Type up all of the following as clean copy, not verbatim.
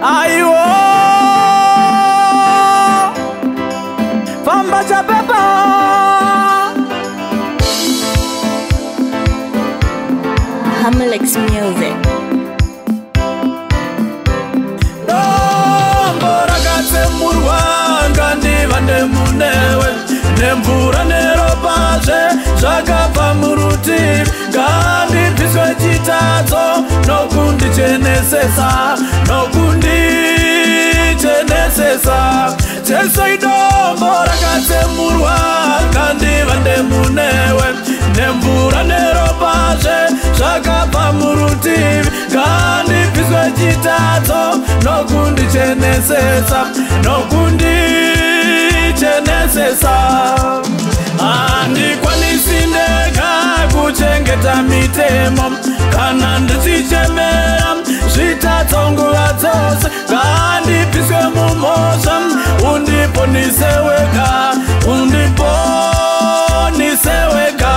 Aiwo famba chapepa. Hamlex Music. Dombo rakatsemurwa ngandivande munewe, nemvura neropazve zvakabva murutivi. Ngandibviswe chitadzo nokundichenesesa, nokundichenесesa. Jesu idombo rakatsemurwa ngandivande munewe, nemvura neropazve zvakabva murutivi. Ngandibviswe chitadzo nokundichenesesa, nokundichenесesa. Handikwanisi ndega kuchengeta mitemo, kana ndichichemera zvitadzo nguva dzose. Ngandibviswe mumhosva, undiponise wega, undiponise wega.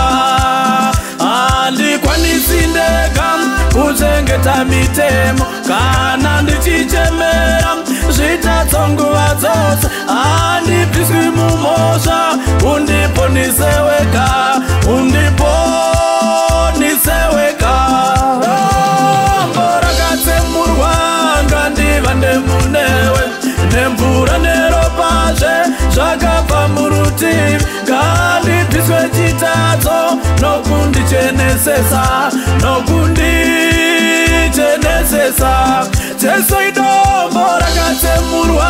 Handikwanisi ndega kuchengeta mitemo, kana ndichichemera zvitadzo nguva dzose. Handibviswi mumhosva, undiponise wega, undiponise wega. Dombo rakatsemurwa ngandivande munewe, nemvura neropazve zvakabva murutivi. Ngandibviswe chitadzo nokundichenesesa, nokundichenесesa. Jesu idombo rakatsemurwa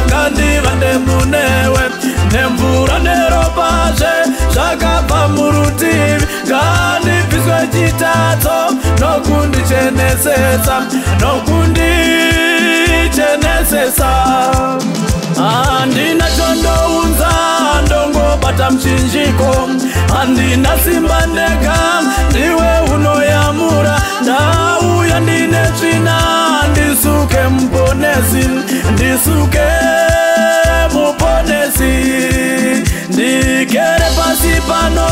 ngandivande munewe, nemvura neropazve zvakabva murutivi. Ngandibviswe chitadzo nokundichenesesa, nokundichenесesa. Handina chondounza, ndongobata muchinjiko. Handina simba ndega, ndiwe unoyamura. Ndauya ndine tsvina, ndisuke muponesi, ndisuke muponesi. Ndigere pasi pano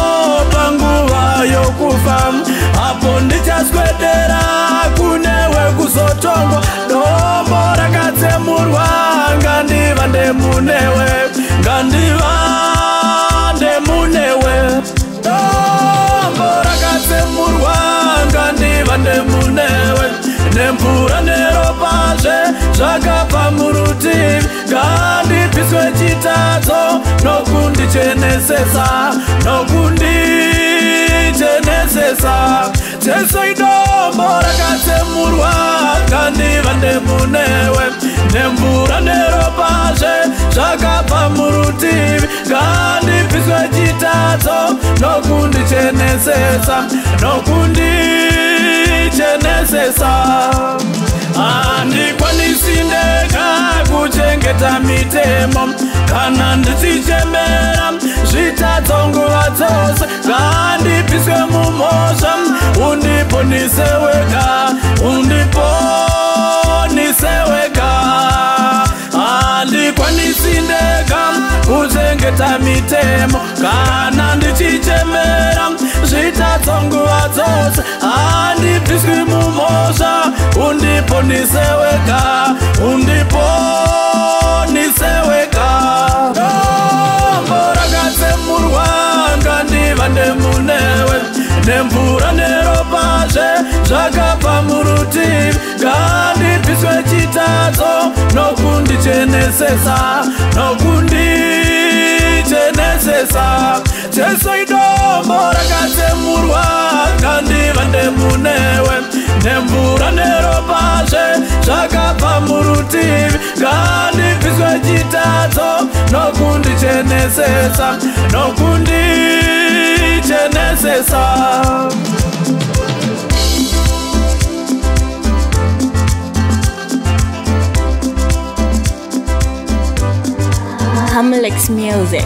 panguva yokufa, apo ndichaswedera kunewe kuzotongwa. Dombo rakatsemurwa ngandivande munewe, ngandivande munewe. Dombo rakatsemurwa ngandivande munewe, nemvura neropazve zvakabva murutivi. Ngandibviswe chitadzo nokundichenesesa, nokundichenесesa. Jesu idombo rakatsemurwa ngandivande munewe, nemvura neropazve zvakabva murutivi. Ngandibviswe chitadzo nokundichenесesa, nokundichenесesa. Handikwanisi ndega kuchengeta mitemo, kana ndichichemera zvitadzo nguva dzose. Ngandibviswe mumhosva, undiponise wega, undiponise wega. Handikwanisi ndega kuchengeta mitemo, kana ndichichemera zvitadzo nguva dzose. Handibviswi mumhosva, undiponise wega, undiponise wega. Dombo rakatsemurwa ngandivande munewe, nemvura neropazve zvakabva murutivi. Ngandibviswe chitadzo nokundichenесesa, nokundichenесesa. Jesu idombo rakatsemurwa ngandivande munewe, nemvura neropazve zvakabva murutivi. Ngandibviswe chitadzo nokundichenесesa, nokundichenесesa. Hamlex Music.